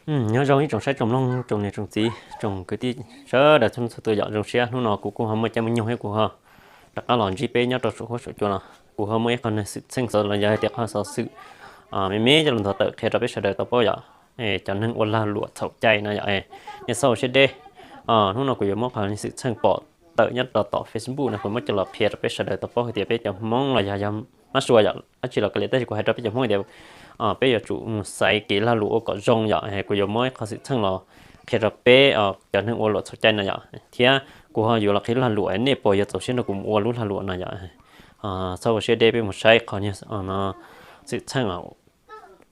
Nyob zoo ib tsoom saib tsoom mloog tsoom niam tsoom txiv tsoom kwv tij sawv daws txhua leej txhua tus yom. Zoo siab hnub no kuv kuj ho muaj caij muaj nyoog thiab kuv ho rov qab los ntsib peb nyob rau saum huab saum cua no. Kuv ho muaj ib qho neeg xwm txheej xov los yog hais tias qhov xov xwm me me coj los nthuav tawm qhia rau peb sawv daws tau paub yom. Cov neeg ua lag luam txhaum cai no yom, nej txhob ua siab deb. Hnub no kuv yuav muab qhov xwm txheej pom tawm nyob rau tom Facebook no kuv muab coj los qhia rau peb sawv daws tau paub hais tias peb cov Hmoob los yog yog mab sua yom dab tsi los kav liam, tab sis kuv hais rau peb cov Hmoob tias peb yuav tsum mus xaiv kev lag luam ua kom zoo yom. Kuv yuav muab qhov xwm txheej los qhia rau peb cov neeg ua luam txhaum cai no yom, thiab kuv ho yuav los qhia lub lag luam, nej puas yuav txaus siab nrog kuv mus ua lub lag luam no yom. Txhob ua siab deb, peb mus saib qhov xwm txheej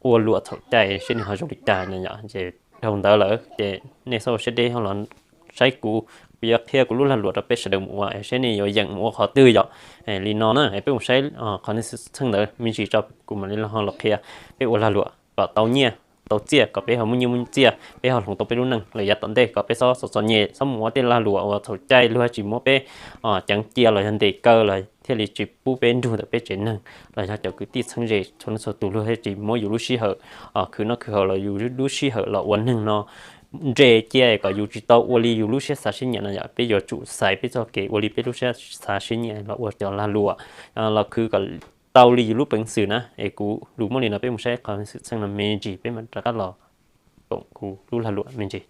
ua luam txhaum cai seb nws ho zoo li cas no yom. Ces dhau ntawd lawm ces nej txhob ua siab deb, ho los saib kuv, kuv yuav qhia kuv lub lag luam rau peb sawv daws mus ua seb nej yuav yeem mus ua qhov twg yom. Li no na, peb mus saib qhov xwm txheej ntawd me ntsis tso kuv mam li ho los qhia. Peb ua lag luam kom tau nyiaj tau txiaj, kom peb ho muaj nyiaj muaj txiaj, peb ho hloov tau peb lub neej lawm yav tom ntej, kom peb txhob txom txom nyem, txhob mus ua tej lag luam uas txhaum cai luag tsis muab peb ceev cia los yog ntes kaw los thiaj li tsis pub peb nrug ntawm peb tsev neeg los yog cov kwv tij txheeb ze txhua leej txhua tus, luag thiaj tsis muab yus lub sij hawm khwv noj khwv haus los yus lub sij hawm los ua neeg no nres cia kom yus tsis tau ua li yus lub siab xav siab nyiam no yom. Peb yuav tsum xaiv peb txoj kev ua li peb lub siab xav siab nyiam los ua cov lag luam los khwv kom tau li yus lub peev xwm na. Es kuv lus muaj li no, peb mus saib qhov xwm txheej no me ntsis peb mam rov qab los koom kuv lub lag luam me ntsis.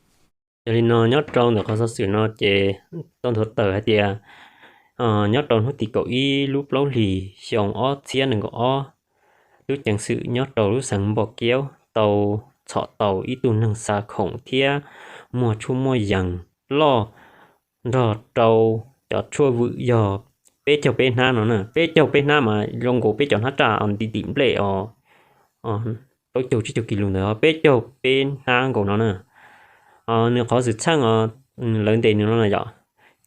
Yog li no nyob rau ntawm qhov xov xwm no ces tau nthuav tawm hais tias nyob rau hnub tim kaum ib lub plaub hlis xyoo ob txhiab nees nkaum ob, tub ceev xwm nyob rau lub xeev Npos Kiaub tau txhom tau ib tug neeg xav khoom thiab muag tshuaj muaj yees loj nrog rau cov tshuaj vwm yog peb caug peb hnab no na. Peb caug peb hnab mas zoo nkaus peb cov hnab raj nti tim nplej os, plaub caug tsib caug kis lus ntawd, peb caug peb hnab nkaus no na. Nws qhov xwm txheej lawv ntes nws no na yom,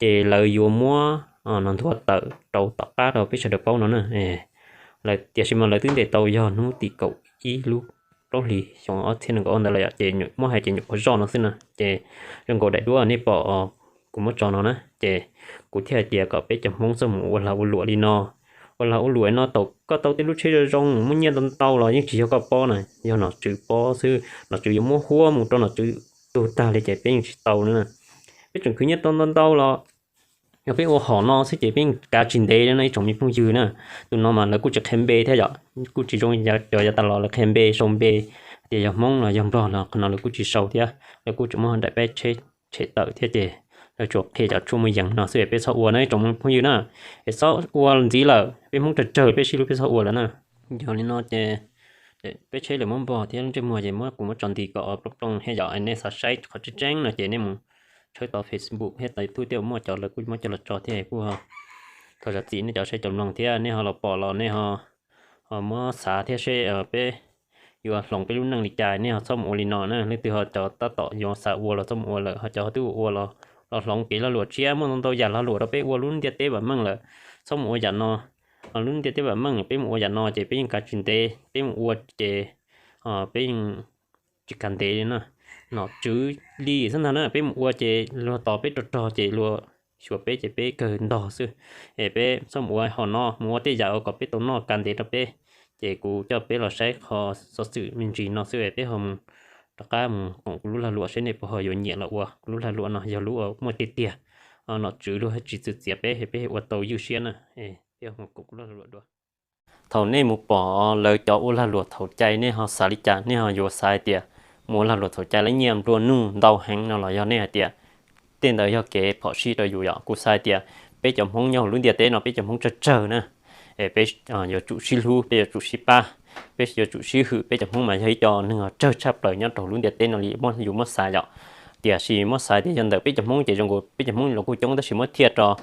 ces lawv yuav muab no nthuav tawm rau tom qab rau peb sawv daws paub no na. Tiam sis mas lawv twb ntes tau yog hnub tim kaum ib lub plaub hlis xyoo ob txhiab nees nkaum ob ntawd lawm yom, ces muab hais ces nyuam qhuav zoj no xwb na. Ces zoo nkaus daim duab nej pom kuv muab tso no na, ces kuv thiaj hais tias kom peb cov Hmoob txhob mus ua lag ua luam li no. Ua lag ua luam no thaum koj tau tej lub tsheb zoo zoo muaj nyiaj ntau ntau los yeej tsis yog koj pob na, yog nom tswv pob xwb. Nom tswv yuav muab huab mus rau nom tswv tug tag li ces peb yeej tsis tau na. Peb tseem khwv nyiaj tau ntau ntau los yog peb ua hom no xwb ces peb yeej kav tsis ntev li no ib tsoom me phooj ywg na. Tus no mas lawv kuj tsis qhia npe thiab yom, kuj tsis zoo cov yav tas los lawv qhia npe sau npe tias yog Hmoob los yog Nplog los qhov no lawv kuj tsis sau thiab, lawv kuj tseem muab daim peb tsheb tshem tawm thiab ces lawv tsuas qhia cov tshuaj muaj yees no xwb, peb txhob ua na ib tsoom phooj ywg na. Es txhob ua ntxiv lawm, peb Hmoob tsawg tsawg peb sib hlub peb txhob ua lawm na. Yog li no ces peb tsheb lawv muab npog thiab lub ntsej muag ces muab kuv muab tso nti kom plooj plooj thiab yom. Nej xav saib qhov tseeb tseeb no ces nej mus tshawb tau Facebook thiab tau YouTube thiab muaj cov lawv kuj muab coj los tso thiab kuj ho thov zam txim nej cov saib cov mloog thiab nej ho los pom los nej ho muab xav thiab seb peb yuav hloov peb lub neej li cas, nej ho txhob mus ua li no na. Leej twg ho cov tab tom yuav xav ua los txhob mus ua lawm, ho cov twb ua ua los los hloov kev lag luam tshiab, muaj ntau ntau yam lag luam rau peb ua lub ntiaj teb vam meej lawm, txhob mus ua yam no. Lub ntiaj teb vam meej peb mus ua yam no ces peb yeej kav tsis ntev, peb mus ua ces peb yeej tsis kav ntev li na. Nom tswv li xwb ntag na, peb mus ua ces luag tos peb rog rog ces luag xyuas peb ces peb kawg ntog xwb. Es peb txhob mus ua hom no, mus ua tej yam uas kom peb tau noj kav ntev rau peb. Ces kuv coj peb los saib qhov xov xwm me ntsis no xwb, peb ho mus rov qab mus koom kuv lub lag luam seb nej puas ho yuav nyiam los ua kuv lub lag luam no yog lub uas muaj tiag tiag, nom tswv luag tsis txwv txiav peb, peb ua tau ywj siab na. Peb mus koom kuv lub lag luam dua. Thaum nej mus pom lawv cov ua lag luam txhaum cai nej ho xav li cas? Nej ho yuav xav hais tias mus ua lag luam txhaum cai lawv nyiaj nplua nuj ntau heev no los yog nej hais tias tej ntawd yog kev phom sij rau yus yom? Kuv xav hais tias peb cov Hmoob nyob hauv lub ntiaj teb no peb cov Hmoob tsawg tsawg na, es peb yuav tsum sib hlub, peb yuav tsum sib pab, peb yuav tsum sib hwm. Peb cov Hmoob mas yog ib co neeg tsawg tshaj plaws nyob rau hauv lub ntiaj teb no li, yus muab xav yom. Tiam sis muab xav tias yog ntawm peb cov Hmoob ces zoo nkaus peb cov Hmoob los kuj coob, tab sis muab thiaj rau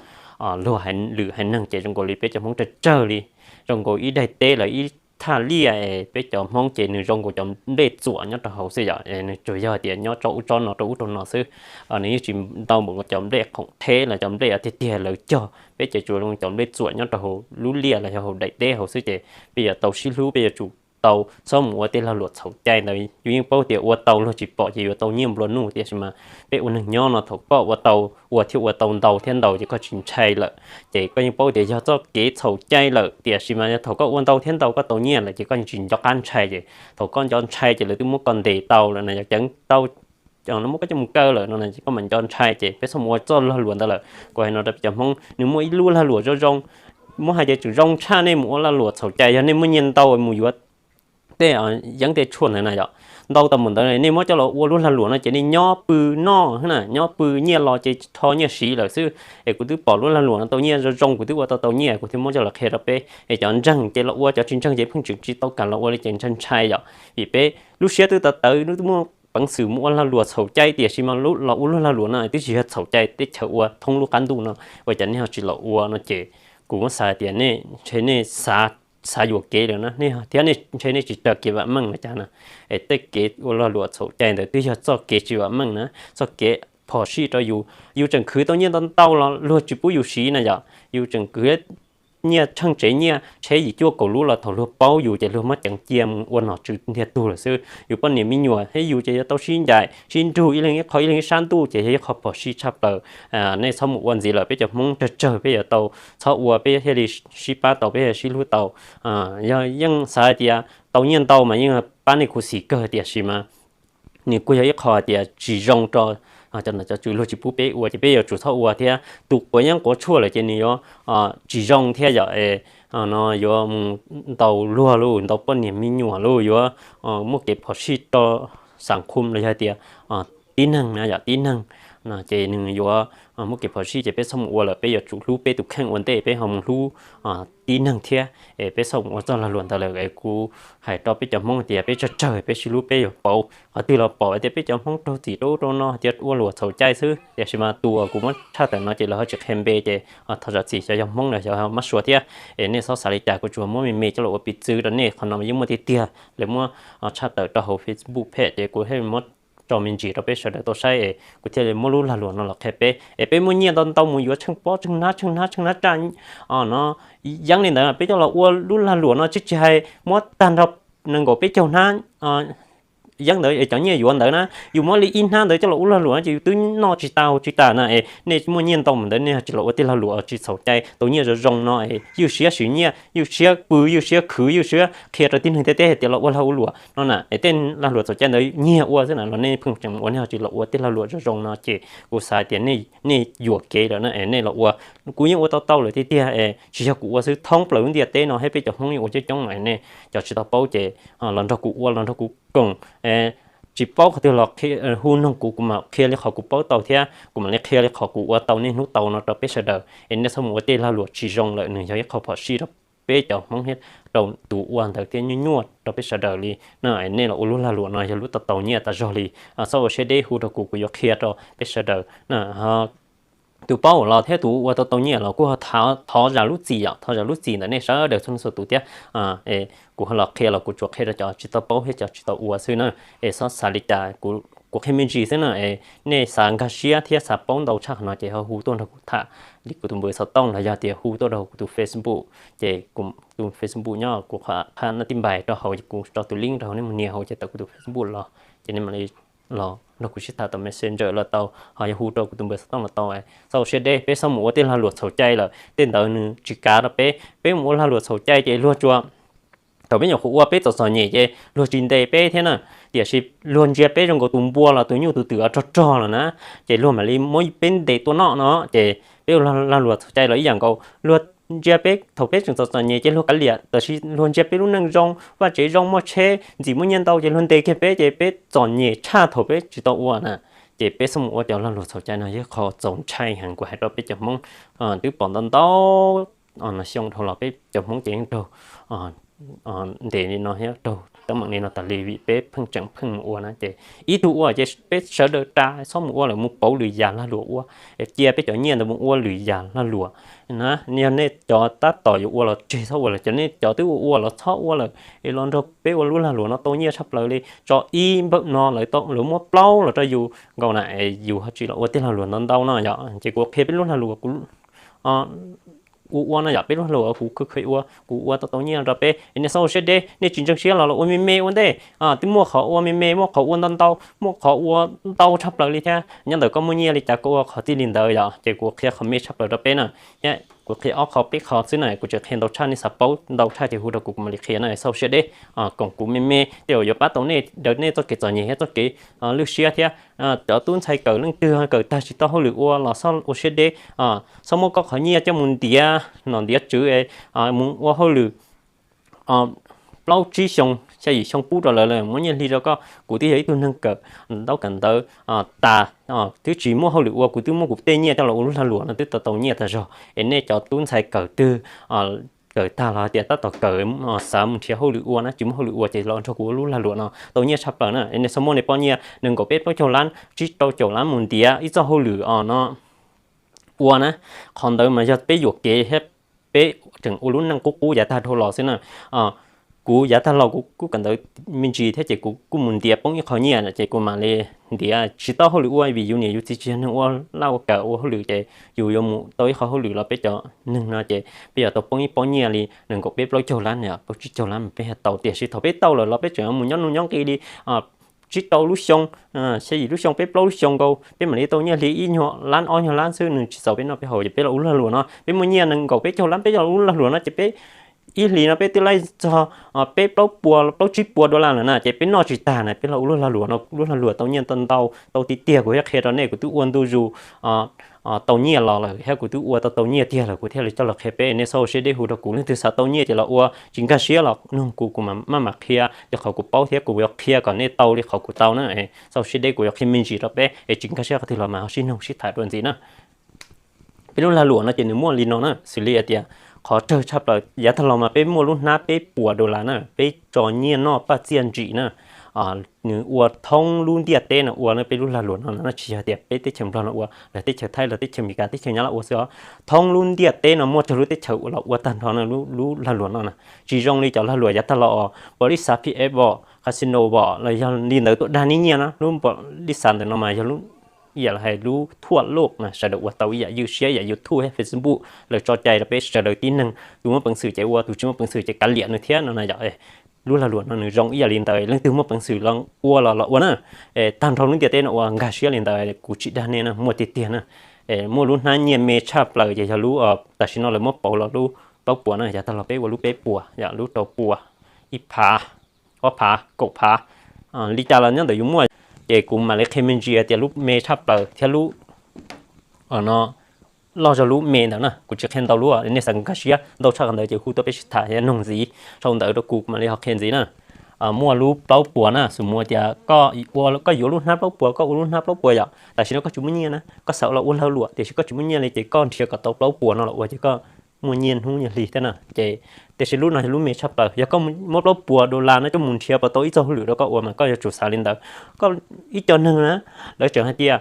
luag lwm haiv neeg ces zoo nkaus li peb cov Hmoob tsawg tsawg li, zoo nkaus ib daim teb lawm ib thaj liaj. Peb cov Hmoob ces nws zoo nkaus cov nplej txuam nyob rau hauv xwb yom. Nws tsuas yog hais tias nyob tsob ub tsob no rau ub rau no xwb, nws yeej tsis ntau npaum cov nplej khoom theb los cov nplej tiag tiag lawv cog. Peb ces tsuas zoo cov nplej txuam nyob rau hauv lub liaj los yog hauv daim teb hauv xwb, ces peb yuav tau sib hlub, peb yuav tsum tau txhob mus ua tej lag luam txhaum cai ntawd. Yus yeej paub tias ua tau luag tsis pom ces yuav tau nyiaj nplua nuj, tiam sis mas peb ua neeg nyob no thaum koj ua tau, ua thiab ua tau ntau thiab ntau ces koj tsis ntshai lawm ces koj yeej paub tias yog txoj kev txhaum cai lawm. Tiam sis mas yog thaum koj ua ntau thiab ntau koj tau nyiaj lawm ces koj yeej tsis nco qab ntshai ces thaum koj nco ntshai ces lawv twb muab koj ntes tau lawm no, yog ceev tau muab koj coj mus kaw lawm no ces koj mam nco ntshai ces peb txhob mus ua txoj lag luam ntawd lawm. Kuv hais no rau peb cov Hmoob, nws muaj ib lub lag luam zoo zoo, muab hais tias tseem zoo tshaj nej mus ua lag luam txhaum cai yog nej muaj nyiaj ntau mus yuav tej yeeb tej tshuaj ntawd na yom, ntau tau mus ntawd nej muab coj los ua lub lag luam no ces nej nyob pw noj na, nyob pw nyiaj los ces rho nyiaj siv lawm xwb. Es kuv twb pom lub lag luam no tau nyiaj zoo zoo, kuv twb ua tau tau nyiaj kuv thiaj muab coj los qhia rau peb. Es cov ntseeg ces los ua, cov tsis ntseeg ces pheej tseem tsis tau kam los ua li ces ntshai ntshai yom, vim peb lub siab twb tawv tawv, twb muaj peev xwm mus ua lag luam txhaum cai, tiam sis mas los ua lub lag luam no twb tsis yog txhaum cai, teb chaws ua thoob lub qab ntuj no, ua cas nej ho tsis los ua no ces kuv muab xav tias nej ntshe nej xav yuam kev lawm na, nej thiab nej ntshe nej tsis raws kev vam meej los cas na. Es tej kev ua lag luam txhaum cai ntawd twb yog txoj kev tsis vam meej na, txoj kev phom sij rau yus. Yus tseem khwv tau nyiaj ntau ntau los luag tsis pub yus siv na yom, yus tseem khwv nyiaj tsheej tsev nyiaj tsheb yim cuaj kaum lub los thaum luag paub yus ces luag muab ceev cia mus ua nom tswv ntiag tug lawm xwb. Yus poj niam me nyuam thiab yus ces yuav tau sib ncaim sib nrug ib leeg ib qho ib leeg ib sab ntuj ces yog ib qho phom sij tshaj plaws. Nej txhob mus ua ntxiv lawm, peb cov Hmoob tsawg tsawg peb yuav tau txhob ua, peb thiaj li sib pab tau, peb thiaj sib hlub tau. Yog yeej xav hais tias tau nyiaj ntau mas yeej pab nej khuv xim kawg, tiam sis mas nws kuj yog ib qho hais tias tsis zoo rau cov nom cov tswv, luag tsis pub peb ua ces peb yuav tsum txhob ua thiab. Tus quav yeeb quav tshuaj lawm ces nws yuav tsis zoo thiab yom. No yuav mus ntaus luag lauj, ntaus poj niam me nyuam lauj, yuav muaj kev phom sij rau xam khum los yog tias tib neeg na yom, tib neeg no ces nws yuav muaj kev phom sij ces peb txhob mus ua lawm, peb yuav tsum hlub peb tus kheej ua ntej peb ho mus hlub tib neeg thiab. Es peb txhob mus ua txoj lag luam ntawd lawm. Es kuv hais rau peb cov Hmoob tias peb tsawg tsawg peb sib hlub peb yuav pauv. Qhov twg los pom tias peb cov Hmoob raug txim rau ub rau no tias ua luam txhaum cai xwb, tiam sis mas tus uas kuv muab tshaj tawm no ces lawv ho tsis qhia npe ces thov zam txim xyov yog Hmoob los xyov Mab Suav thiab. Es nej txhob xav li cas, kuv tsuas muab me me coj los ua piv txwv rau nej, qhov no yeej muaj tiag tiag, lawv muab tshaj tawm rau hauv Facebook page ces kuv thiaj muab tso me ntsis rau peb sawv daws tau saib es kuv thiaj li muab lub lag luam no los qhia peb. Es peb muaj nyiaj ntau ntau mus yuav tsheej pob tsheej hnab tsheej hnab tsheej hnab tsaj no yeeb li ntawd peb coj los ua lub lag luam no tsis, tsis hais muab tag nrho nees nkaum peb caug hnab yeeb ntawd es cov nyiaj yuav ntawd na, yus muab li ib hnab ntawd coj los ua lag luam no ces yus twb noj tsis tau tsis tas na. Es nej muaj nyiaj ntau mus ntawd nej tsis los ua tej lag luam tsis txhaum cai, tau nyiaj zoo zoo no es ywj siab siv nyiaj, ywj siab pw, ywj siab khwv, ywj siab qhia rau tib neeg thiab teb hais tias los ua lag ua luam no na. Es tej lag luam txhaum cai ntawd nyiag ua xwb na los nej pheej tseem ua, nej ho tsis los ua tej lag luam zoo zoo no ces kuv xav tias nej yuam kev lawm na. Es nej los ua, kuv yeej ua tau tau lawm tiag tiag es tsis yog kuv ua xwb, thoob plaws lub ntiaj teb no thiab peb cov Hmoob yeej ua coob coob lawm. Nej cov tsis tau paub ces los nrog kuv ua, los nrog kuv koom. Tsis paub qhov twg los hu noog kuv, kuv mam qhia li qhov kuv paub tau thiab kuv mam li qhia li qhov kuv ua tau niaj hnub tau no rau peb sawv daws. Es nej txhob mus ua tej lag luam tsis zoo lawm, nws yog ib qho phom sij rau peb cov Hmoob thiab rau tus ua ntawd thiab nyuaj nyuaj rau peb sawv daws li na. Nej los ua lub lag luam no yog lub tau tau nyiaj tas zog li. Txhob ua siab deb, hu rau kuv, kuv yuav qhia rau peb sawv daws na. Tus paub los thiab tus ua tau tau nyiaj los kuj thov zam lub txim yom, thov zam lub txim ntawm nej sawv daws txhua leej txhua tus thiab. Kuv ho los qhia los kuv tsuas qhia rau cov tsis tau paub thiab cov tsis tau ua xwb na. Es txhob xav li cas, kuv qhia me ntsis xwb na. Es nej xav nkag siab thiab xav paub ntau tshaj qhov no ces ho hu tuaj nrog kuv tham li kuv tus npawb xov tooj los yog tias hu tuaj rau kuv tus Facebook. Ces kuv tus Facebook nyob kuv qhov qhab nab tij npais rau hauv, kuv tso tus link rau hauv, nej mus nias hauv ces tawm kuv tus Facebook los ces nej mam li los nrog kuv sib tham tau Messenger los tau, ho yog hu rau kuv tus npawb xov tooj los tau. Txhob ua siab deb, peb txhob mus ua tej lag luam txhaum cai lawm, tej ntawd nws tsis kav rau peb. Peb mus ua lag luam txhaum cai ces luag tsuas, thaum peb nyuam qhuav ua peb txom txom nyem ces luag tsis ntes peb thiab na, tiam sis luag ntsia peb zoo nkaus tus npua los tus nyuj tus twm rog rog lawm na, ces luag mam li muab peb ntes tua noj no. Ces peb ua lag luam txhaum cai los ib yam nkaus, luag ntsia peb thaum peb tseem txom txom nyem ces luag kav liam, tab sis luag ntsia peb lub neej zoo, vaj tsev zoo, muaj tsheb ntxim muaj nyiaj ntau ces luag ntes kiag peb ces peb txom nyem tshaj thaum peb tsis tau ua na. Ces peb txhob mus ua cov lag luam txhaum cai no, yog qhov txaus ntshai heev. Kuv hais rau peb cov Hmoob twb pom ntau ntau xyoo dhau los peb cov Hmoob ces yeej raug ntes li no thiab raug teeb meem li no tas li vim peb pheej tseem pheej mus ua na. Ces ib tug ua ces peb sawv daws ras txhob mus ua lawm, mus pauv lwm yam lag luam ua, cia peb cov nyiaj ntawd mus ua lwm yam lag luam na. Yog nej cov tab tom yuav ua los tseg txhob ua lawm, cov nej cov twb ua ua los txhob ua lawm, es los nrog peb ua lub lag luam no tau nyiaj tshaj plaws li. Tso ib npawb no lawv tau, lawv muab plaub los rau yus nkaus na, es yus ho tsis los ua tej lag luam ntau ntau no yom. Ces kuv qhia peb lub lag luam, kuv ua ua no yom, peb lub lag luam kuv kheev ua, kuv ua tau tau nyiaj rau peb, nej txhob ua siab deb, nej tsis ntseeg siab los los ua me me ua ntej. Twb muaj qhov ua me me, muaj qhov ua ntau ntau, muaj qhov ua ntau tshaj plaws li thiab. Nyob ntawm koj muaj nyiaj li cas koj ua qhov txij li ntawd yom. Ces kuv qhia qhov me tshaj plaws rau peb na. Thiab kuv qhia ob qho peb qho xwb na, kuv tseem qhia ntau tshaj, nej xav paub ntau tshaj ces hu rau kuv, kuv mam li qhia na, txhob ua siab deb. Koom kuv me me tej zaum yuav pab tau nej daws nej txoj kev txom nyem thiab txoj kev lwj siab thiab. Cov tub ntxhais kawm leej twg kawm tag tsis tau hauj lwm ua los txhob ua siab deb, txhob muab koj qhov nyiaj coj mus ntiav nom ntiav tswv, mus ua hauj lwm plaub tsib xyoo xya yim xyoo pub rau lawv, lawv muab nyiaj hli rau koj. Kuv twb yog ib tug neeg kawm ntaub kawm ntawv tas, twb tsis muaj hauj lwm ua, kuv twb muab kuv tej nyiaj coj los ua lub lag luam no twb tau tau nyiaj tag zog. Es nej cov tub ntxhais kawm twg kawm tag los hais tias tab tom kawm, xav mus nrhiav hauj lwm ua na, tsis muaj hauj lwm ua ces los nrog kuv ua lub lag luam no tau nyiaj tshaj plaws na. Es nej txhob muab nej poj nyiaj nees nkaum peb plaub caug lab, tsib rau caum lab mus ntiav ib txoj hauj lwm no ua na. Qhov ntawd mas yog peb yuam kev thiab peb tseem ua lub neej qub qub yav tag dhau los xwb na. Kuv yav tag los kuv kuj kawm ntawv me ntsis thiab ces kuv kuj mus ntiav poob ib qho nyiaj ces kuv mam li ntiav tsis tau hauj lwm ua vim yus niam yus txiv tsis yog neeg ua laj ua kam ua hauj lwm ces yus yuav mus tau ib qho hauj lwm los peb cov neeg no ces peb yuav tau poob ib pob nyiaj li nees nkaum peb plaub caug lab, plaub tsib caug lab mas peb thiaj tau. Tiam sis thaum peb tau lawm los peb tseem mus nyob nuj nyob nqi li tsib rau lub xyoo, xya yim lub xyoo, peb plaub lub xyoo nkaus peb mam li tau nyiaj hli ib nyuag lab ob nyuag lab xwb, nws tsis txaus peb noj peb haus. Ces peb los ua lag luam no peb muaj nyiaj nees nkaum peb caug lab peb los ua lub lag luam no ces peb ib hlis no peb twb laib txog peb plaub puas plaub tsib puas dollar lawm na, ces peb noj tsis tag na, peb los ua lub lag luam no lub lag luam tau nyiaj tau ntau tau tiag tiag. Kuv thiaj qhia rau nej, kuv twb ua ntu zus tau nyiaj los lawm thiab kuv twb ua tau tau nyiaj tiag lawm kuv thiaj li coj los qhia peb. Nej txhob ua siab deb hu rau kuv, leej twg xav tau nyiaj ces los ua, tsis nkag siab los nug kuv, kuv mam maj mam qhia li qhov kuv paub thiab kuv yuav qhia kom nej tau li qhov kuv tau na. Txhob ua siab deb, kuv yuav qhia me ntsis rau peb es tsis nkag siab qhov twg los mas ho sib nug sib tham dua ntxiv na. Peb lub lag luam no ces nws muaj li no na, xws li hais tias qhov tsawg tshaj plaws yav tag los mas peb muaj lub hnab peb puas dollar na, peb tso nyiaj noj paj txiaj ntsim na. Nws ua thoob lub ntiaj teb no ua na, peb lub lag luam no na, tsis yog tias peb teb chaws Nplog no ua, lawv teb chaws Thaib, lawv teb chaws Amelikas, teb chaws Nyab Laj ua xwb os. Thoob lub ntiaj teb no muaj tsawg lub teb chaws los ua tag nrho na lub lag luam no na. Tsis zoo li cov lag luam yav tag los os, pom li xav P F os, casino os, los yog li ntawd tuaj dag nej nyiaj na. Lub pom li xav ntawm no mas yog lub ib yam li hais lub thuaj loj mas sawv daws ua tau ib yam ywj siab ib yam YouTube thiab Facebook, lawv tso cai rau peb sawv daws tib neeg, tus muaj peev xwm ces ua, tus tsis muaj peev xwm ces kav liam nws thiab no na yom. Lub lag luam no nws zoo ib yam li ntawd, leej twg muaj peev xwm los ua los los ua na. Tag nrho lub ntiaj teb no ua nkag siab li ntawd, kuv tsis dag nej na, muaj tiag tiag na. Muaj lub hnab nyiaj me tshaj plaws ces yog lub tam sim no lawv muab pauv los lub plaub puas na, yav tag los peb ua lub peb puas, yog lub rau puas, ib phav, ob phav, kaum phav, li cas los nyob ntawm yus muaj. Ces kuv mam li qhia me ntsis tias lub me tshaj plaws thiab lub no loj zog lub me ntawd na, kuv tsis qhia ntau lub, nej xav nkag siab ntau tshaj qhov ntawd ces hu tuaj peb sib tham thiab noog ntxiv sau ntawv rau kuv, kuv mam li ho qhia ntxiv na. Muaj lub plaub puas na, xws mus tias koj ua, koj yuav lub hnab plaub puas, koj ua lub hnab plaub puas yom, tam sim no koj tsis muaj nyiaj na, koj xav los ua lag luam tiam sis koj tsis muaj nyiaj li ces koj nrhiav kom tau plaub puas no los ua ces koj muaj nyiaj hnub nyiaj hli thiab na. Ces tiam sis lub no yog lub me tshaj plaws, yog koj muab plaub puas dollar no coj mus nrhiav puas tau ib txoj hauj lwm rau koj ua mas koj yuav tsum xav li ntawd. Koj ib co neeg na, lawv tseem hais tias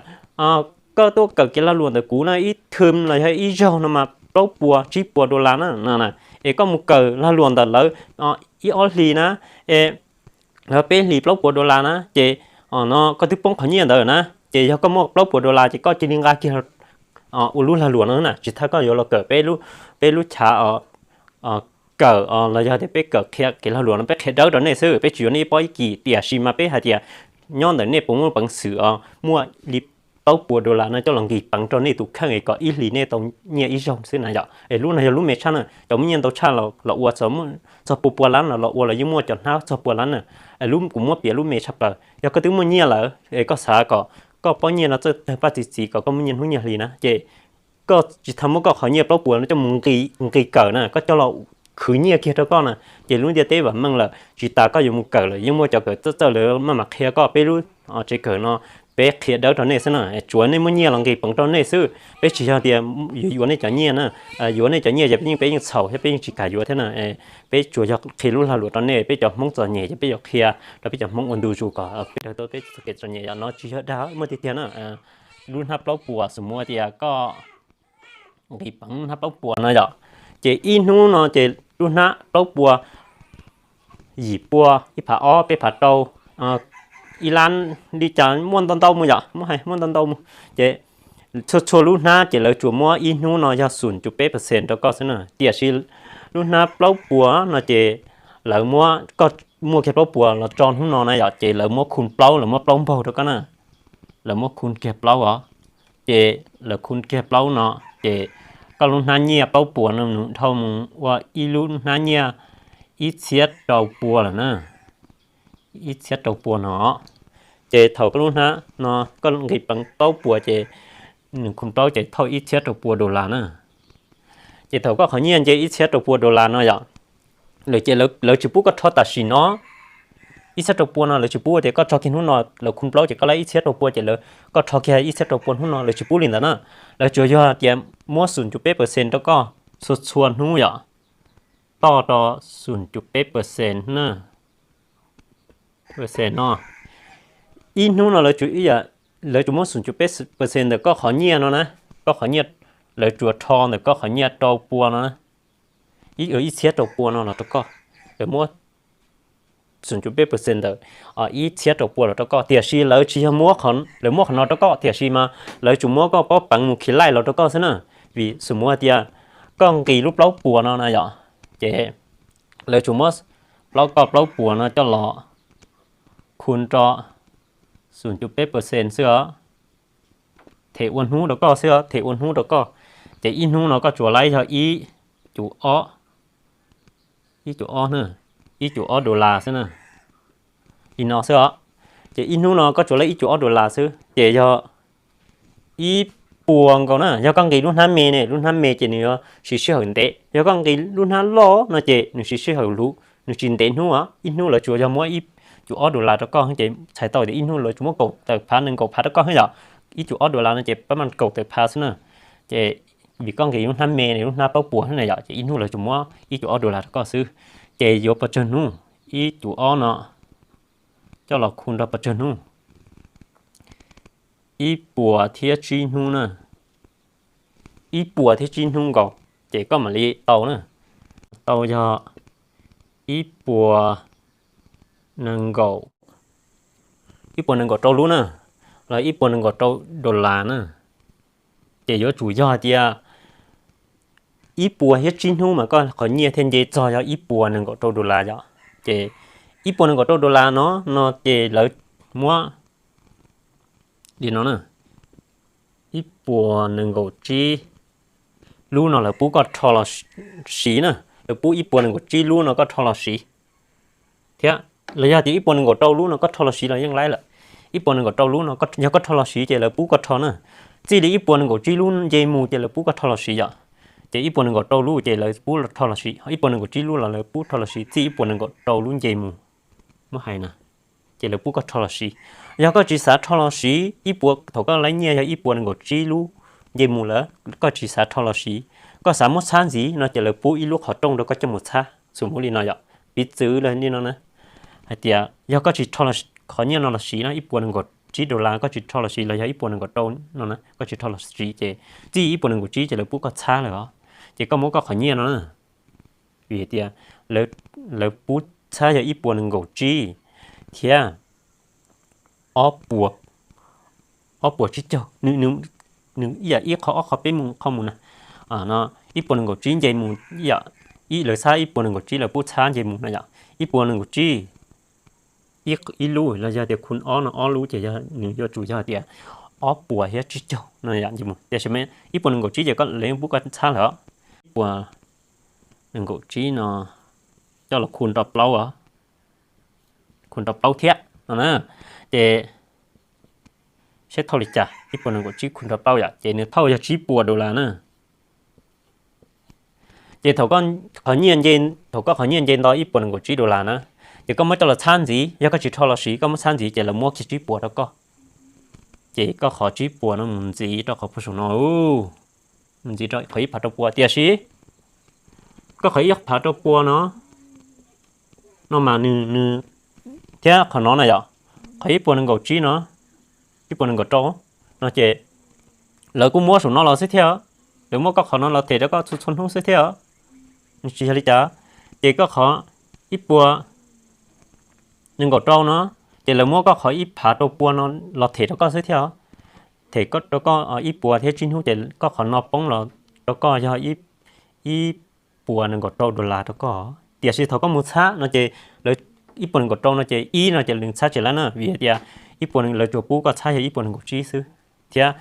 koj tuaj kawm kev lag luam ntawm kuv na ib thwm los yog ib zaug no mas plaub puas tsib puas dollar na no na, es koj mus kawm lag luam ntawm lawv ib ob hlis na, es lawv peb hlis plaub puas dollar na ces no koj twb poob qhov nyiaj ntawd na. Ces yog koj muaj plaub puas dollar ces koj cia li nqa kiag ua lub lag luam no na, tsis tas koj yuav los kawm peb lub, peb lub chav kawm los yog tias peb kawm qhia kev lag luam no peb qhia dawb rau nej xwb, peb tsis yuav nej ib pob ib kis, tiam sis mas peb hais tias nyob ntawm nej puas muaj peev xwm os muaj li plaub puas dollar no coj los nqis peev rau nej tus kheej es kom ib hlis nej tau nyiaj ib zaug xwb na yom. Es lub no yog lub me tshaj na, cov muaj nyiaj ntau tshaj los ua txog pua pua lab no los ua los yeej muaj cov hnab txog pua lab na. Lub kuv muab piav lub me tshaj plaws, yog koj twb muaj nyiaj lawm es koj xav kom koj pob nyiaj no txawj tawg paj txi txiv kom koj muaj nyiaj hnub nyiaj hli na ces koj tsis tas muab koj qhov nyiaj plaub puas no coj mus nqis kawm na, koj coj los khwv nyiaj kiag rau koj na, ces lub ntiaj teb vam meej lawm. Tsis tas koj yuav mus kawm lawm yeej muaj cov kawm txawj txawj lawv maj mam qhia koj, peb lub tsev kawm no peb qhia dawb rau nej xwb na, tsuav nej muaj nyiaj los nqis peev rau nej xwb. Peb tsis yog tias yuav yuav nej cov nyiaj na, yuav nej cov nyiaj ces peb yeej, peb yeej txhaum thiab peb yeej tsis kam yuav thiab na. Peb tsuas yog qhia lub lag luam rau nej, peb cov Hmoob txom nyem ces peb yuav qhia rau peb cov Hmoob ua ntu zus kom peb daws tau peb txoj kev txom nyem yom. No tsis yog dag muaj tiag tiag na. Lub hnab plaub puas, xws mus tias koj nqis peev hnab plaub puas no yom, ces ib hnub no ces lub hnab plaub puas, yim pua, ib phav ob, peb phav rau, ib lab, li cas muaj ntau ntau mus yom, muaj hais muaj ntau ntau mus. Ces Txhua txhua lub hnab ces lawv tsuas muab ib hnub no yog xum cum peb percent rau koj xwb na. Tiam sis lub hnab plaub puas no ces lawv muab, koj muaj kiag plaub puas los tso hnub no na yom, ces lawv muab khu plaub, lawv muab plaub npaug rau koj na. Lawv muab khu kiag plaub os, ces lawv khu kiag plaub no, ces koj lub hnab nyiaj plaub puas no nws dhau mus ua ib lub hnab nyiaj ib txhiab rau pua lawm na. Ib txhiab rau pua no. Ces thaum koj lub hnab no koj nqis peev plaub puas ces nws khu plaub ces thauj ib txhiab rau pua dollar na. Ces thaum koj qhov nyiaj nce ib txhiab rau pua dollar no yom, lawv ces lawv tsis pub koj rho tam sim no. Ib txhiab rau pua no lawv tsis pub tias koj rho kiag hnub no lawv khu plaub ces koj laib ib txhiab rau pua ces lawv, koj rho kiag ib txhiab rau pua hnub no, lawv tsis pub li ntawd na. Lawv tsuas yog tias muab xum cum peb percent rau koj txhua txhua hnub yom, toj rau xum cum peb percent na. Percent no, ib hnub no lawv tsuas, lawv tsuas muab xum cum peb percent ntawm koj qhov nyiaj no na. Koj qhov nyiaj, lawv tsuas rho ntawm koj qhov nyiaj rau pua no na, ib txhiab rau pua no los rau koj. Lawv muab xum cum peb percent ntawm ib txhiab rau pua los rau koj, tiam sis lawv tsis yog muab, lawv muab qhov no rau koj tiam sis mas lawv tsuas muab koj pob peev mus khi laij los rau koj xwb na. Vim xum muab hais tias koj nqis lub plaub puas no na yom, ces lawv tsuas muab plaub, koj plaub puas no coj los khu rau xum cum peb percent xwb os. Them ua hnub rau koj xwb os, them ua hnub rau koj. Ces ib hnub no koj tsuas laib yog ib cum ob, ib cum ob na, ib cum ob dollar xwb na. Li no xwb os. Ces ib hnub no koj tsuas laib ib cum ob dollar xwb ces yog ib puas nkaus na. Yog koj nqis lub hnab me ne, lub hnab me ces nws yuav siv sij hawm ntev. Yog koj nqis lub hnab loj no ces nws siv sij hawm luv, nws tsis ntev hnub os. Ib hnub lawv tsuas yog muab ib cum ob dollar rau koj ces txhais tau tias ib hnub lawv tsuas muab kaum tawm phav nees nkaum phav rau koj xwb yom. Ib cum ob dollar no ces pab mam kaum tawm phav xwb na. Ces vim koj nqis lub hnab me ne, lub hnab plaub puas xwb na yom, ces ib hnub lawv tsuas muab ib cum ob dollar rau koj xwb. Ces yuav pes tsawg hnub? Ib cum ob no coj los khu nrog pes tsawg hnub? Ib puas thiab tsib hnub na. Ib puas thiab tsib hnub nkaus, ces koj mam li tau na. Tau yog ib puas nees nkaum, ib puas nees nkaum rau lub na, los ib puas nees nkaum rau dollar na. Ces yuav tsum yog hais tias ib puas thiab tsib hnub mas koj qhov nyiaj thiaj nce txog yog ib puas nees nkaum rau dollar yom. Ces ib puas nees nkaum rau dollar no, no ces lawv muab li no na, ib puas nees nkaum tsib lub no lawv pub koj rho los siv na. Lawv pub ib puas nees nkaum tsib lub no koj rho los siv thiab, los yog tias ib puas nees nkaum rau lub no koj rho los siv los yeej laib lawm. Ib puas nees nkaum rau lub no yog koj rho los siv ces lawv pub koj rho na. Txij li ib puas nees nkaum tsib lub nce mus ces lawv pub koj rho los siv yom. Ces ib puas nees nkaum rau lub ces lawv pub rho los siv, ib puas nees nkaum tsib lub los lawv pub rho los siv txij ib puas nees nkaum rau lub nce mus. Muab hais na, ces lawv pub koj rho los siv. Yog koj tsis xav rho los siv, ib puas, thaum koj laib nyiaj yog ib puas nees nkaum tsib lub nce mus lawm koj tsis xav rho los siv, koj xav muab txhab ntxiv no ces lawv pub ib lub qhov rooj rau koj coj mus txhab. Xum muab li no yom, piv txwv li no na, hais tias yog koj tsis rho qhov nyiaj no los siv na, ib puas nees nkaum tsib dollar koj tsis rho los siv los yog ib puas nees nkaum rau no na koj tsis rho los siv ces txij ib puas nees nkaum tsib ces lawv pub koj txhab lawm os. Ces koj muab koj qhov nyiaj no na, vim tias lawv pub txhab yog ib puas nees nkaum tsib thiab ob puas, ob puas tsib caug, nws ib yam ib qho ob qho peb mus qho mus na. No ib puas nees nkaum tsib nce mus ib yam, ib lawv txhab ib puas nees nkaum tsib lawv pub txhab nce mus no yom, ib puas nees nkaum tsib ib lub los yog tias khu ob no ob lub ces nws yuav tsum yog tias ob puas thiab tsib caug no yom, nce mus. Tiam sis ib puas nees nkaum tsib ces lawv yeej pub koj txhab lawm os. Ib puas nees nkaum tsib no coj los khu nrog plaub, khu nrog plaub thiab no na, ces saib thauj li cas, ib puas nees nkaum tsib khu nrog plaub yom, ces nws thauj yog tsib puas dollar na. Ces thaum qhov nyiaj nce, thaum koj qhov nyiaj nce nto ib puas nees nkaum tsib dollar na, ces koj muab coj los txhab ntxiv, yog koj tsis rho los siv koj muab txhab ntxiv ces lawv muab kiag tsib puas rau koj. Ces koj qhov tsib puas no mus ntxiv rau qhov puag saum no, mus ntxiv rau qhov ib phav rau pua. Tiam sis koj qhov ib phav rau pua no, no mas nws, nws thiab qhov no na yom, qhov ib puas nees nkaum tsib no, ib puas nees nkaum rau no ces lawv kuj muab saum no los xwb thiab, lawv muab koj qhov no los them rau koj txhua txhua hnub xwb thiab. Nws tsis yog li cas, ces koj qhov ib puas nees nkaum rau no, ces lawv muab koj qhov ib phav rau pua no los them rau koj xwb thiab. them rau koj ib puas thiab tsib hnub ces koj qhov no poob los rau koj yog ib puas nees nkaum rau dollar rau koj. Tiam sis thaum koj mus txhab no ces lawv ib puas nees nkaum rau no ces ib no ces lawv txhab tsis laib na, vim tias ib puas lawv tsuas pub koj txhab yog ib puas nees nkaum tsib xwb, thiab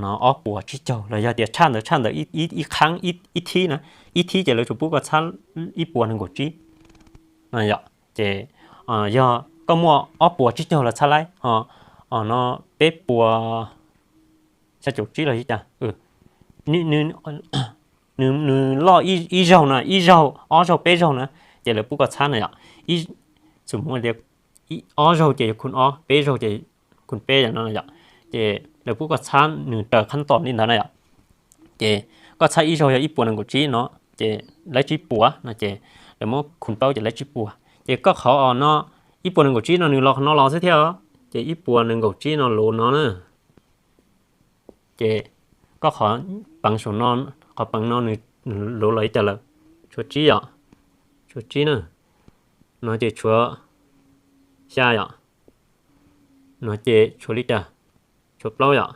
no ob puas tsib caug los yog tias tshaj ntawd tshaj ntawd ib qhab ib thib na, ib thib ces lawv tsuas pub koj txhab ib puas nees nkaum tsib no yom. Ces yog koj muaj ob puas tsib caug los txhab laib, ho no peb puas xya caum tsib los yog cas, nws loj ib zaug na, ib zaug ob zaug peb zaug na, ces lawv pub koj txhab na yom. Ob zaug ces yog khun ob, peb zaug ces khun peb no yom. Ces lawv pub koj txhab nws raws qhab tos li ntawd na yom. Ces koj txhab ib zaug yog ib puas nees nkaum tsib no, ces laib tsib puas no ces lawv muab khun plaub ces laib tsib puas. Ces koj qhov no ib puas nees nkaum tsib no nws los qhov no los xwb thiab, ces ib puas nees nkaum tsib no los no na. Ces koj qhov peev saum no, qhov peev no nws los li cas lawm? Tshuav tsib yom, tshuav tsib na, no ces tshuav xya yom, no ces tshuav li cas? Tshuav plaub yom,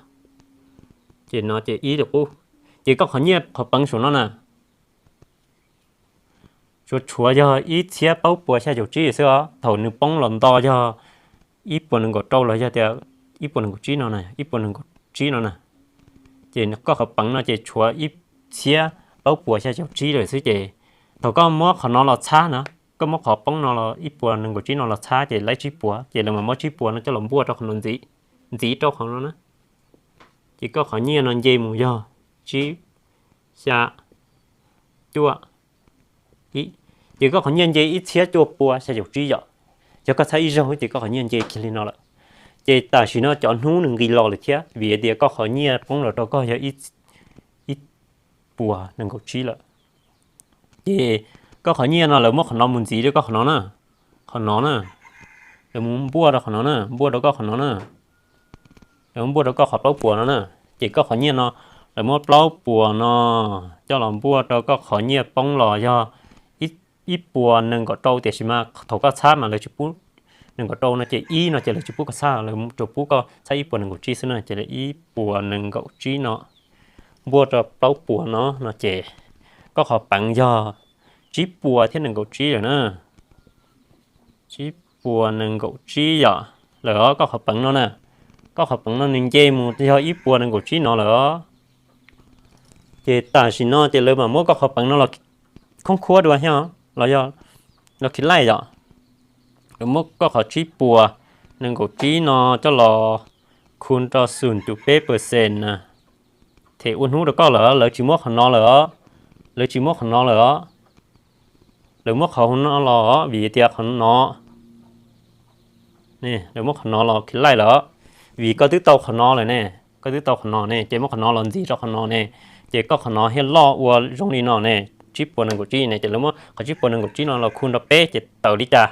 ces no ces ib lawm qub. Ces koj qhov nyiaj qhov peev saum no na, tsuas tshuav yog ib txhiab plaub puas xya caum tsib xwb os. Thaum nws poob los nto yog ib puas nees nkaum rau los yog tias ib puas nees nkaum tsib no na, ib puas nees nkaum tsib no na, ces koj qhov peev no ces tshuav ib txhiab plaub puas xya caum tsib lawm xwb. Ces thaum koj muab qhov no los txhab na, koj muab qhov poob no los ib puas nees nkaum tsib no los txhab ces laib tsib puas, ces lawv mam muab tsib puas no coj los npuaj rau qhov no ntxiv, ntxiv rau qhov no na. Ces koj qhov nyiaj no nce mus yog tsib, xya, cuaj, ib. Ces koj qhov nyiaj nce ib txhiab cuaj puas xya caum tsib yom. Yog koj txhab ib zaug ces koj qhov nyiaj nce kiag li no lawm. Ces tam sim no cov hnub nws nqis los lawm thiab, vim tias koj qhov nyiaj poob los rau koj yog ib puas nees nkaum tsib lawm. Ces koj qhov nyiaj no lawv muab qhov no mus ntxiv rau koj qhov no na, qhov no na, lawv mus npuaj rau qhov no na, npuaj rau koj qhov no na, lawv muab npuaj rau koj qhov plaub puas no na. Ces koj qhov nyiaj no, lawv muab plaub puas no coj los npuaj rau koj qhov nyiaj poob los yog ib puas nees nkaum rau, tiam sis mas thaum koj txhab mas lawv tsis pub nees nkaum rau no ces ib no ces lawv tsis pub koj txhab, lawv tsuas pub koj txhab ib puas nees nkaum tsib xwb na. Ces lawv ib puas nees nkaum tsib no npuaj rau plaub puas no no ces koj qhov peev yog tsib puas thiab nees nkaum tsib lawm na. Tsib puas nees nkaum tsib yom, lawm os. Koj qhov peev no na, koj qhov peev no nws nce mus yog ib puas nees nkaum tsib no lawm os. Ces tam sim no ces lawv mam muab koj qhov peev no los khoob khuab dua thiab los yog los khi laij yom. Lawv muab koj qhov tsib puas nees nkaum tsib no coj los khu rau xum cum peb percent na, them ua hnub rau koj lawm, lawv tsis muab qhov no lawm os. Lawv tsis muab qhov no lawm os. Lawv muab qhov no los vim tias qhov no, lawv muab qhov no los khi laij lawm, vim koj twb tau qhov no lawm ne. Koj twb tau qhov no ne ces muab qhov no los ntxiv rau qhov no ne, ces koj qhov no thiaj loj ua zoo li no ne, tsib puas nees nkaum tsib ne. Ces lawv muab qhov tsib puas nees nkaum tsib no los khu rau peb ces tawm li cas,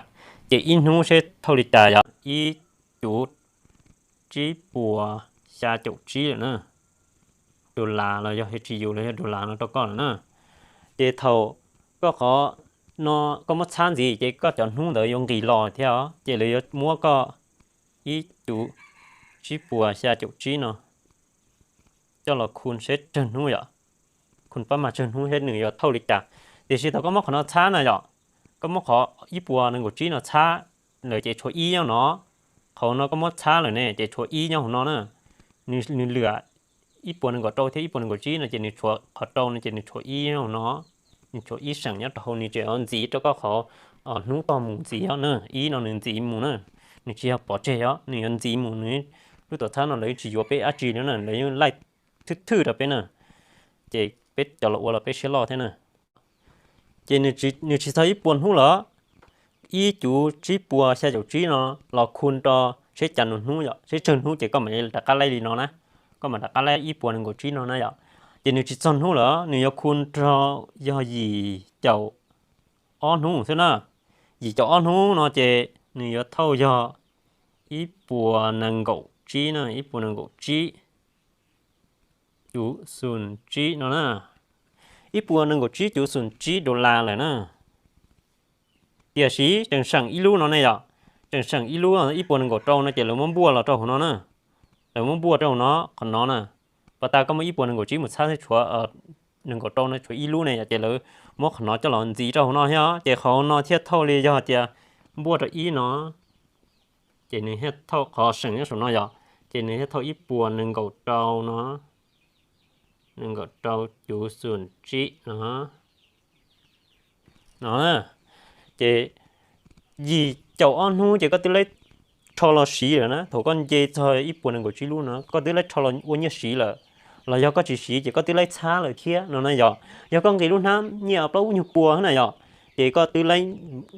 ces ib hnub seb thauj li cas yog ib cuv tsib puas xya caum tsib lawm na. Dollar los yog hais tsis yus los yog dollar no rau koj lawm na. Ces thaum koj qhov no koj muab txhab ntxiv ces koj cov hnub ntawd yuav nqis los thiab os. Ces lawv yuav muab koj ib cuv tsib puas xya caum tsib no coj los khu seb tsawg hnub yom, khu pab mas tsawg hnub seb nws yuav thauj li cas. Tiam sis thaum koj muab qhov no txhab na yom, koj muab qhov ib puas nees nkaum tsib no txhab lawm ces tshuav ib nyob no. Qhov no koj muab txhab lawm ne ces tshuav ib nyob hauv no na. Nws lwam ib puas nees nkaum rau thiab ib puas nees nkaum tsib no ces nws tshuav qhov rau no ces nws tshuav ib nyob hauv no. Nws tshuav ib seem nyob rau hauv, nws tseem ntxiv rau koj qhov hnub toj mus ntxiv na. Ib no nws ntxiv mus na, nws tsis yog pov tseg os, nws yuav ntxiv mus. Nws lub tuam txhab no lawv tsis yuav peb dab tsi li na, lawv yeej laij thwj thwj rau peb na. Ces peb cov los ua los peb siab loj thiab na. Ces nws tsis txog ib puas hnub lawm, ib cuv tsib puas xya caum tsib no los khu rau seb cas nws hnub yom, seb tsawg hnub ces koj mam li rov qab laij li no na. Koj mam rov qab laij ib puas nees nkaum tsib no na yom. Ces nws tsis txog hnub lawm, nws yuav khu rau yog yim caum ob hnub xwb na. Yim caum ob hnub no ces nws yuav thauj yog ib puas nees nkaum tsib na, ib puas nees nkaum tsib cuv xum tsib no na. Ib puas nees nkaum tsib cuv xum tsib dollar lawm na. Tiam sis tseem seem ib lub no ne yom, tseem seem ib lub ib puas nees nkaum rau no ces lawv muab npuaj los rau hauv no na. lawv muab npuaj rau hauv no, qhov no na. Pas tas koj muab ib puas nees nkaum tsib mus txhab thiab tshuav nees nkaum rau no tshuav ib lub ne yom, ces lawv muab qhov no coj los ntxiv rau hauv no thiab, ces qhov no thiaj thauj li yog tias npuaj rau ib no, ces nws thiaj thauj qhov seem nyob saum no yom, ces nws thiaj thauj ib puas nees nkaum rau no, nees nkaum rau cuv xum tsib no. No, ces yim caum ob hnub ces koj twb laib rho los siv lawm na. Thaum koj nce txog ib puas nees nkaum tsib lub no koj twb laib rho los ua nyiaj siv lawm, los yog koj tsis siv ces koj twb laib txhab lawm thiab no na yom. Yog koj nqis lub hnab nyiaj plaub nyuag pua na yom, ces koj twb laib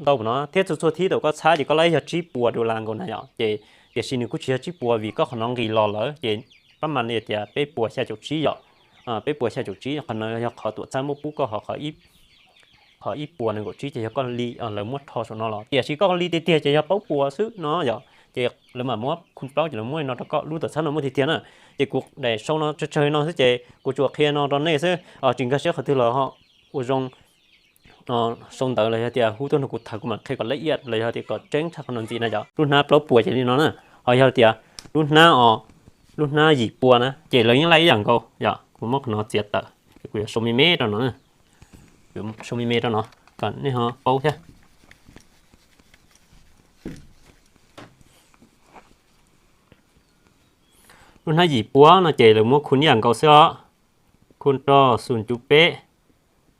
ntau no thiab txhua txhua thib thaum koj txhab ces koj laib yog tsib puas dollar nkaus na yom. Ces tiam sis nws kuj tsis yog tsib puas vim koj qhov no nqis los lawm ces pab mas li tias peb puas xya caum tsib yom. Peb puas xya caum tsib, qhov no yog qhov tuam txhab muab pub koj hov qhov ib puas nees nkaum tsib ces yog koj li lawv muab rho saum no los, tiam sis koj li tiag tiag ces yog plaub puas xwb no yom. Ces lawv mam muab khu plaub ces lawv muab li no rau koj, lub tuam txhab no muaj tiag tiag na. Ces kuv daim sau no tsawg tsawg no xwb ces kuv tsuas qhia no rau nej xwb, tsis nkag siab qhov twg los ho ua zoo sau ntawv los yog tias hu tuaj nrog kuv tham kuv mam qhia kom laj iab los yog tias kom tseeb tshaj qhov no ntxiv na yom. Lub hnab plaub puas ces li no na, ho yog tias lub hnab os, lub hnab yim pua na ces lawv yeej laij ib yam nkaus yom. Kuv muab qhov no txiav tawm, kuv yuav sau me me rau no, sau me me rau no kom nej ho paub thiab. Lub hnab yim pua no ces lawv muab khu ib yam nkaus xwb os, khu rau xum cuv peb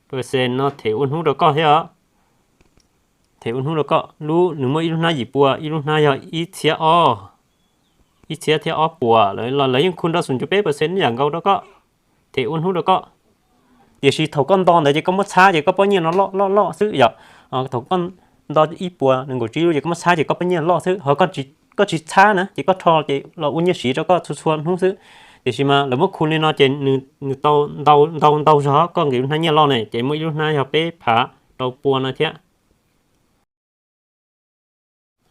percent no them ua hnub rau koj thiab os. Them ua hnub rau koj, lub nws muaj ib lub hnab yim pua, ib lub hnab yog ib txhiab ob, ib txhiab thiab ob puas, los lawv yeej khu rau xum cuv peb percent ib yam nkaus rau koj, them ua hnub rau koj. Tiam sis thaum koj nto ntawd ces koj muab txhab ces koj pob nyiaj no loj loj loj xwb yom. Thaum koj nto ib puas nees nkaum tsib lub ces koj muab txhab ces koj pob nyiaj loj xwb, ho koj tsis txhab na ces koj rho ces los ua nyiaj siv rau koj txhua txhua hnub xwb. Tiam sis mas lawv muab khu li no ces nws tau ntau ntau zog, koj nqis lub hnab nyiaj loj ne ces muaj ib lub hnab yog peb phav rau pua no thiab.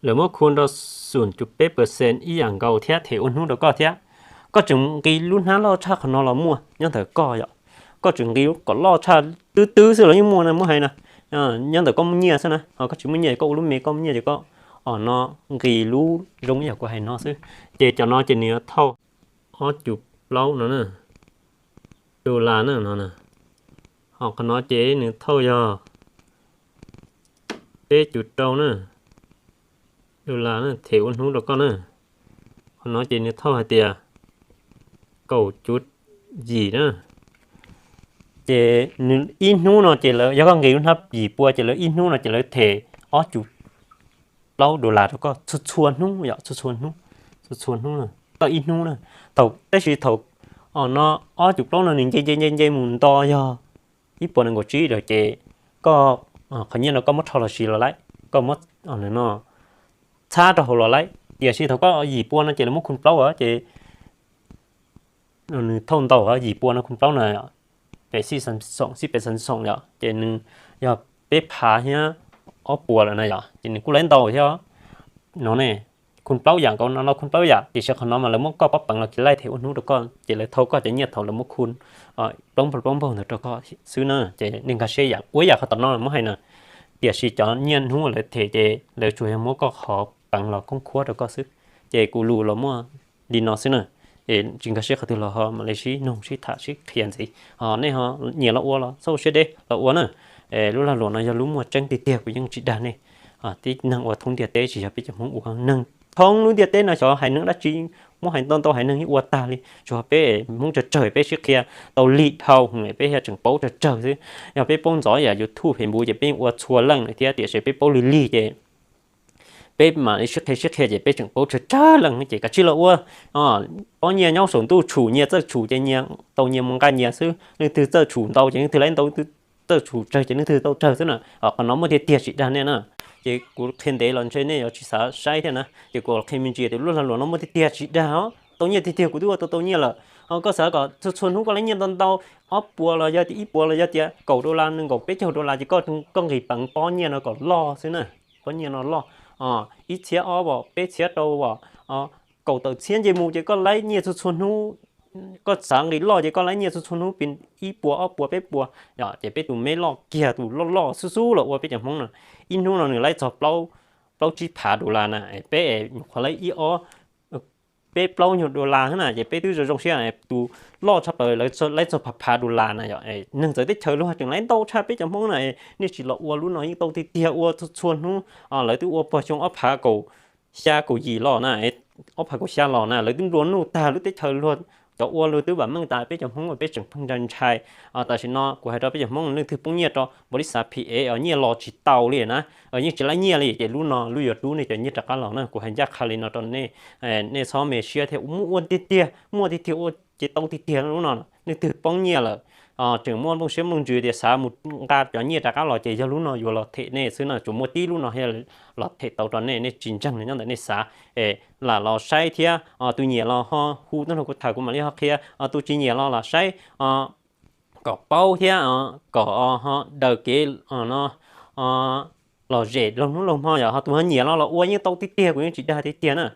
Lawv muab khu rau xum cuv peb percent ib yam nkaus thiab them ua hnub rau koj thiab. Koj tseem nqis lub hnab loj tshaj qhov no los muaj nyob ntawm koj yom. Koj tseem nqis kom loj tshaj twb twb xwb los yeej muaj na, muab hais na. Nyob ntawm koj muaj nyiaj xwb na, ho koj tsis muaj nyiaj koj ua lub me, koj muaj nyiaj ces koj no nqis lub zoo ib yam kuv hais no xwb. Ces cov no ces nws yuav thauj ob cuv plaub no na, dollar na no. Ho qhov no ces nws thauj yog peb cuv rau na, dollar na, them ua hnub rau koj na. Qhov no ces nws thauj hais tias kaum cuv yim na. Ces nws ib hnub no ces lawv, yog koj nqis lub hnab yim pua ces lawv ib hnub no ces lawv them ob cuv plaub dollar rau koj txhua txhua hnub yom, txhua txhua hnub, txhua txhua hnub na, tau ib hnub na. Thaum tab sis thaum no ob cuv plaub no nws nce nce nce nce mus nto yog ib puas nees nkaum tsib lawm ces koj qhov nyiaj no koj muab rho los siv los laib, koj muab no txhab rau hauv los laib. Tiam sis thaum koj yim pua no ces lawv muab khu plaub os ces nws thauj ntau, yim pua no khu plaub na, pem xij xav xoom xij pem xav xoom yom, ces nws yog peb phav thiab ob puas lawm na yom, ces nws kuj laib ntau thiab no ne. Khu plaub yam nkaus no, no khu plaub yam, tiam sis qhov no mas lawv muab koj pob peev los kev laij them ua hnub rau koj, ces lawv thauj koj cov nyiaj thaum lawv muab khu plaub npaug plaub npaug ntawd rau koj xwb na. Ces nej nkag siab yam ua yam qhov tom no muab hais na. Tiam sis cov nyiaj hnub lawv them ces lawv tsuas yog muab koj qhov peev los khoob khuab rau koj xwb. Ces kuv lus los muaj li no xwb na. Es tsis nkag siab qhov twg los ho mam li sib noog sib tham sib qhia ntxiv. Ho nej ho nyiam los ua los txhob ua siab deb los ua na. Lub lag luam no yog lub muaj tseeb tiag tiag, kuv yeej tsis dag nej. Tib neeg ua thoob ntiaj teb tsis yog peb cov Hmoob ua, neeg thoob lub ntiaj teb no xyov haiv neeg dab tsi, muab hais ntau ntau haiv neeg yeej ua tag li, tsuas peb Hmoob tsawg tsawg peb sib qhia tau lig dhau, peb thiaj tseem paub tsawg tsawg xwb. Yog peb paub ntxov yam YouTube, Facebook ces peb yeej ua txhua leej lawm thiab, tiam sis peb paub lig lig ces peb mam li sib qhia sib qhia ces peb tseem paub tsawg tsawg leej ces kav tsij los ua. Pob nyiaj nyob saum ntuj tshum, nyias txawj tshum ces nyias tau nyias mus nqa nyias xwb. Leej twg txawj tshum ntau ces leej twg laib ntau, leej twg txawj tshum tsawg ces leej twg tau tsawg xwb na. Qhov no muaj tiag tiag tsis dag nej na. Ces kuv qhia ntev los ntshe nej yuav tsis xav saib thiab na, ces kuv qhia me ntsis tias lub lag luam no muaj tiag tiag tsis dag os, tau nyiaj tiag tiag kuv twb ua tau tau nyiaj lawm. Ho koj xav kom txhua txhua hnub koj laib nyiaj ntau ntau, ob puas los yog tias ib puas los yog tias kaum dollar, nees nkaum peb caug dollar ces koj koj nqis peev pob nyiaj no kom loj xwb na. Pob nyiaj no loj, ib txhiab ob os, peb txhiab rau os, kaum tawm txhiab nce mus ces koj laib nyiaj txhua txhua hnub. Koj xav nqis loj ces koj laib nyiaj txhua txhua hnub, ib puas ob puas peb puas, ces peb tus meb loj kiag, tus loj loj xub xub los ua peb cov Hmoob no, ib hnub no nws laib txog plaub tsib phav dollar na, peb nyuam qhuav laib ib ob peb plaub nyuag dollar na, ces peb twb zoo zoo siab. Tus loj tshaj plaws lawv laib txog phav phav dollar na yom. Neeg txawv teb chaws luag tseem laib ntau tshaj peb cov Hmoob na, nej tsis los ua lub no yeej tau tiag tiag, ua txhua txhua hnub. Lawv twb ua puag xyoo ob phav kaum xya kaum yim los na, ob phav kaum xya los na, lawv twb nplua nuj tag lub teb chaws luag, cov ua luag twb vam meej tas, peb cov Hmoob peb tseem pheej ntshai ntshai. Tam sim no kuv hais rau peb cov Hmoob, leej twg poob nyiaj rau npaum li xav phim es nyiaj los tsis tau li na, yeej tsis laib nyiaj li, ces lub no lub yuav rub nej cov nyiaj rov qab los na. Kuv hais ncaj qha li no rau nej, nej txhob me siab thiab, muaj ua tiag tiag, muaj tiag tiag, ua ces tau tiag tiag lub no. Leej twg poob nyiaj lawm, tseem muaj nplooj siab nplooj ntsws tias xav mus nqa cov nyiaj rov qab los, ces yog lub no yuav los them nej xwb na, tsuas muaj tib lub no thiaj los them tau rau nej, nej tsis ntseeg nyob ntawm nej xav. Es lam los saib thiab, tus nyiam los ho hu tuaj nrog kuv tham kuv mam li ho qhia, tus tsis nyiam los lam saib kom paub thiab kom ho daws kev no lom zem laug hnub laug hmo. Yog ho tus ho nyiam los los ua yeej tau tiag tiag, kuv yeej tsis dag tiag tiag na.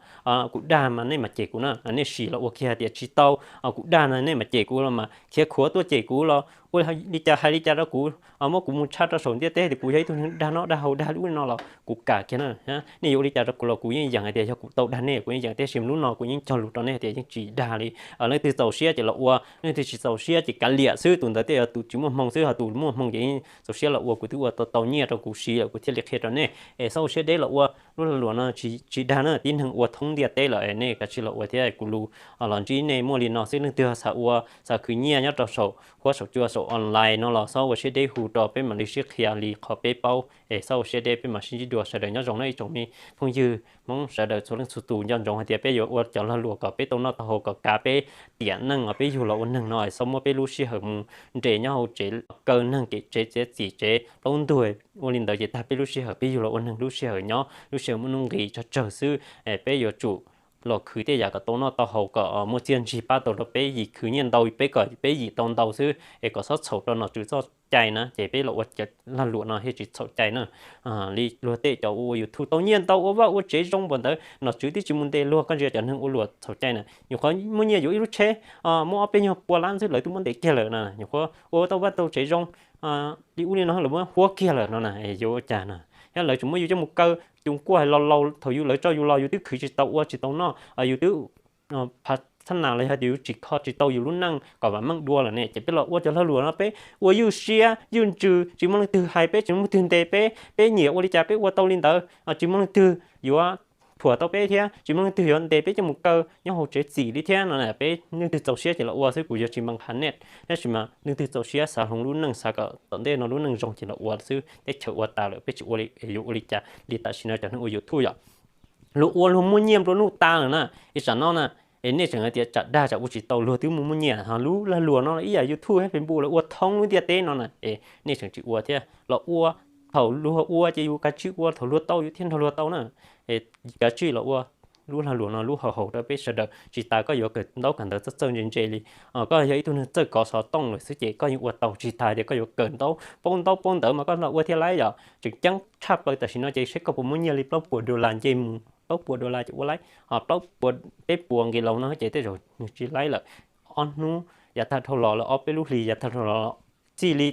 Kuv dag mas nej mam cem kuv na, nej sim los ua kiag tias tsis tau. Kuv dag no nej mam cem kuv los mas khiav khuav tuaj cem kuv los ua li cas hais li cas rau kuv, muab kuv mus tshaj rau saum ntiaj teb tias kuv yog ib tug neeg dag noj dag haus dag lub no los kuv kam kiag na. Nej yuav ua li cas rau kuv los kuv yeej yeem hais tias yog kuv tau dag nej kuv yeej yeem, tiam sis lub no kuv yeej cog lus rau nej tias yeej tsis dag li. Leej twg txaus siab ces los ua, leej twg tsis txaus siab ces kav liam xwb. Tus ntawd tej yog tus tsis muaj hmoo xwb, ho tus muaj hmoo ces yeej txaus siab los ua, kuv twb ua tau tau nyiaj rau kuv siv lawm kuv thiaj li qhia rau nej. Es txhob ua siab deb los ua, lub lag luam no tsis dag na, tib neeg ua thoob ntiaj teb lawm es nej kav tsij los ua thiab. Kuv lus los ntsib nej muaj li no xwb, leej twg xav ua xav khwv nyiaj nyob rau saum huab saum cua saum online no los txhob ua siab deb hu rau peb mam li sib qhia li qhov peb paub. Es txhob ua siab deb, peb mam sib ntsib dua, sawv daws nyob zoo na ib tsoom me phooj ywg Hmoob sawv daws txhua leej txhua tus. Nco ntsoov hais tias peb yuav ua cov lag luam kom peb tau noj tau haus kom kav peb tiam neej os, peb yug los ua neeg no txhob muab peb lub sij hawm mus nres nyob hauv tsev kaw neeg kev tsev txiav txim tsev plaub ntug. Ua li ntawd ces tag peb lub sij hawm peb yug los ua neeg lub sij hawm nyob lub sij hawm muaj nuj nqis tsawg tsawg xwb. Es peb yuav tsum los khwv tej yam kom tau noj tau haus kom muaj txiaj ntsig pab tau rau peb yim, khwv nyiaj ntau peb kom peb yim tau ntau xwb, es kom txhob txhaum rau nom tswv txoj cai na. Ces peb los ua cov lag luam no thiaj tsis txhaum cai na. Li luag tej cov ua YouTube tau nyiaj ntau ua vaj ua tsev zoo npaum ntawd nom tswv twb tsis mus ntes luag, koj ntsia cov neeg ua luam txhaum cai na, nyuam qhuav muaj nyiaj yuav ib lub tsheb muaj ob peb nyuag pua lab xwb lawv twb muab ntes kiag lawm na. Nyuam qhuav ua tau vaj tau tsev zoo li ub li no lawv muab huab kiag lawm no na, yuav ua cas na? Thiab lawv tseem muab yus coj mus kaw, tus kuaj hais los laus thaum yus lawv tso yus los yus twb khwv tsis tau ua tsis tau noj, yus twb phav thab nas los yog tias yus tsis kho tsis tau yus lub neej kom vam meej dua lawm ne. Ces peb los ua cov lag luam no peb ua ywj siab ywj ntsws, tsis muaj leej twg hais peb, tsis muaj leej twg ntes peb, peb nyiam ua li cas peb ua tau li ntawd, tsis muaj leej twg yuav thuam tau peb thiab tsis muaj leej twg yuav ntes peb coj mus kaw nyob hauv tsev txim li thiab no. Peb leej twg txaus siab ces los ua xwb, kuv yuav tsis npaj hav nej, tab sis mas leej twg txaus siab xav hloov lub neej, xav kom tom ntej no lub neej zoo ces los ua xwb. Teb chaws ua tas lawm peb tsis ua li, yuav ua li cas li tam sim no cov neeg ua YouTube yom. Luag ua luag muaj nyiaj nplua nuj tas lawm na, ib tsam no na, es nej tseem hais tias tsam dag tsam ua tsis tau, luag twb muaj muaj nyiaj. Ho lub lag luam no ib yam YouTube thiab Facebook lawv ua thoob lub ntiaj teb no na, es nej tseem tsis ua thiab. Los ua, thaum luag ua ces yus kav tsij ua, thaum luag tau yus thiaj nrog luag tau na. Es kav tsij los ua lub lag luam no lub haus haus rau peb sawv daws, tsis tas koj yuav kawm ntaub kawm ntawv txawj txawj ntse ntse li, koj yog ib tug neeg txawj kov xov tooj lawm xwb ces koj yeej ua tau, tsis tas tias koj yuav kawm ntaub paub ntaub paub ntawv mas koj los ua thiaj laib yom. Tseem ceeb tshaj plaws tam sim no ces saib koj puas muaj nyiaj li plaub puas dollar nce mus, plaub puas dollar ces ua laib, ho plaub puas peb puas nqis laus no ces tej zaum nws tsis laib lawm. Ob hnub yav tag dhau los lawm, ob peb lub hlis yav tag dhau los txij li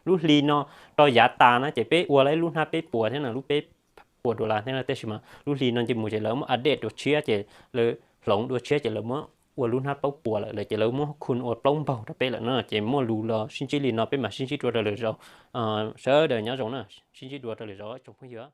lub hli no rau yav tas na ces peb ua laib lub hnab peb puas thiab na, lub peb puas dollar thiab na, tab sis mas lub hli no nce mus ces lawv muab update dua tshiab ces lawv hloov dua tshiab ces lawv muab ua lub hnab plaub puas lawm, lawv ces lawv muab khu ua plaub npaug rau peb lawm na. Ces muaj lus los sib ntsib li no, peb mam sib ntsib dua rau lwm zaus. Sawv daws nyob zoo na, sib ntsib dua rau lwm zaus tsoom phooj ywg.